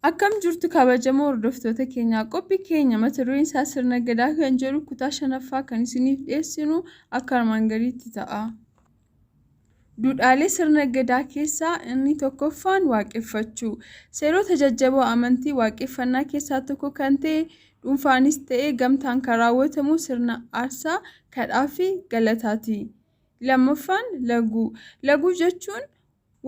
Akkam jirtu kabajamoo hordoftoota keenyaa? Qophii keenya mata dureen isaa sirna gadaa kan jedhu kutaa shanaffaa kan isiniif dhiyeessinu akka armaan gadiitti ta'a. Duudhaalee sirna gadaa keessaa inni tokkoffaan waaqeffachuu. Seerota jajjaboo amantii waaqeffannaa keessaa tokko kan ta'e dhuunfaanis ta'e gamtaan kan raawwatamu sirna aarsaa, kadhaa fi galataati. Lammaffaan laguu. Laguu jechuun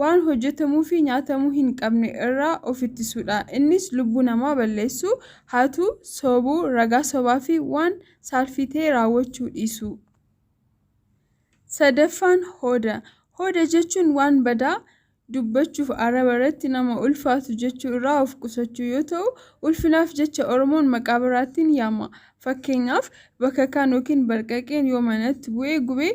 waan hojjetamuu fi nyaatamuu hin qabne irraa of ittisuudha. Innis lubbuu namaa balleessuu, hatuu, sobuu, ragaa sobaa fi waan saalfii ta'e raawwachuu dhiisuu. Sadaffaan hooda. Hooda jechuun waan badaa dubbachuuf arraba irratti nama ulfaatu jechuu irraa of qusachuu yoo ta'u, ulfinaaf jecha Oromoon maqaa biraatiin yaama. Fakkeenyaaf, bakakaan yookiin barqaqeen yoo manatti bu'ee gube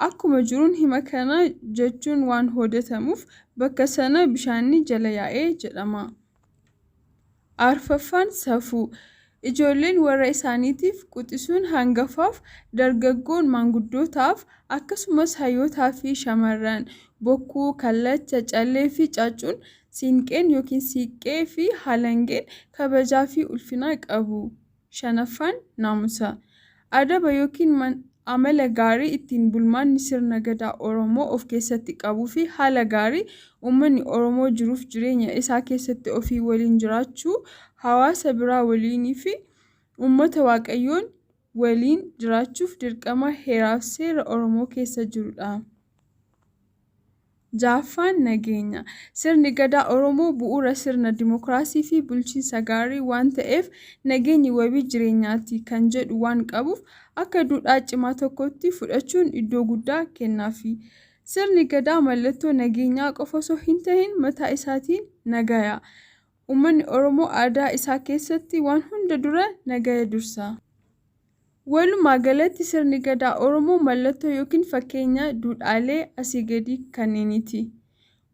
akkuma jiruun hima kana jechuun waan hoodatamuuf bakka sana bishaanni jala yaa'e jedhama. Arfaffaan safuu. Ijoolleen warra isaaniitiif, quxisuun hangafaaf, dargaggoon maanguddootaaf, akkasumas hayyootaafi shamarran, bokkuu, kallacha, calleefi caaccuun, siinqeen yookiin siiqqeefi halangeen kabajaafi ulfina qabu. Shanaffaan naamusa. Adaba yookiin amala gaarii ittiin bulmaanni sirna Gadaa Oromoo of keessatti qabuufi haala gaarii uummanni Oromoo jiruuf jireenya isaa keessatti ofii waliin jiraachuu, hawaasa biraa waliiniifi uummata Waaqayyoon waliin jiraachuuf dirqama heeraaf seera Oromoo keessa jirudha. Ja'affaan nageenya. Sirni Gadaa Oromoo bu'uura sirna dimokiraasii fi bulchiinsa gaarii waan ta'eef nageenyi wabii jireenyaati kan jedhu waan qabuuf akka duudhaa cimaa tokkootti fudhachuun iddoo guddaa kennaafi. Sirni Gadaa mallattoo nageenyaa qofa osoo hintahin mataa isaatiin nagaya. Uummanni Oromoo aadaa isaa keessatti waan hunda dura nagaya dursa. Walumaa galatti sirni Gadaa Oromoo mallattoo yookiin fakkeenya duudhaalee asii gadii kanneeniiti.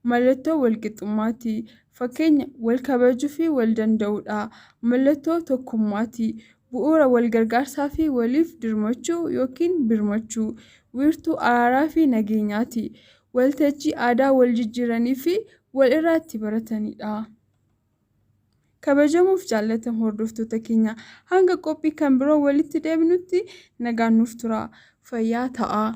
Mallattoo walqixxummaati. Fakkeenya walkabajuufi waldanda'uudha. Mallattoo tokkummaati. Bu'uura walgargaarsaafi waliif dirmachuu yookiin birmachuu. Wiirtuu araaraafi nageenyaati. Waltajjii aadaa waljijjiiraniifi wal irraa itti barataniidha. Kabajamoo fi jaallatamoo hordoftoota keenya hanga qophii kan biroo walitti deebinutti nagaan nuuf turaa. Fayyaa ta'aa.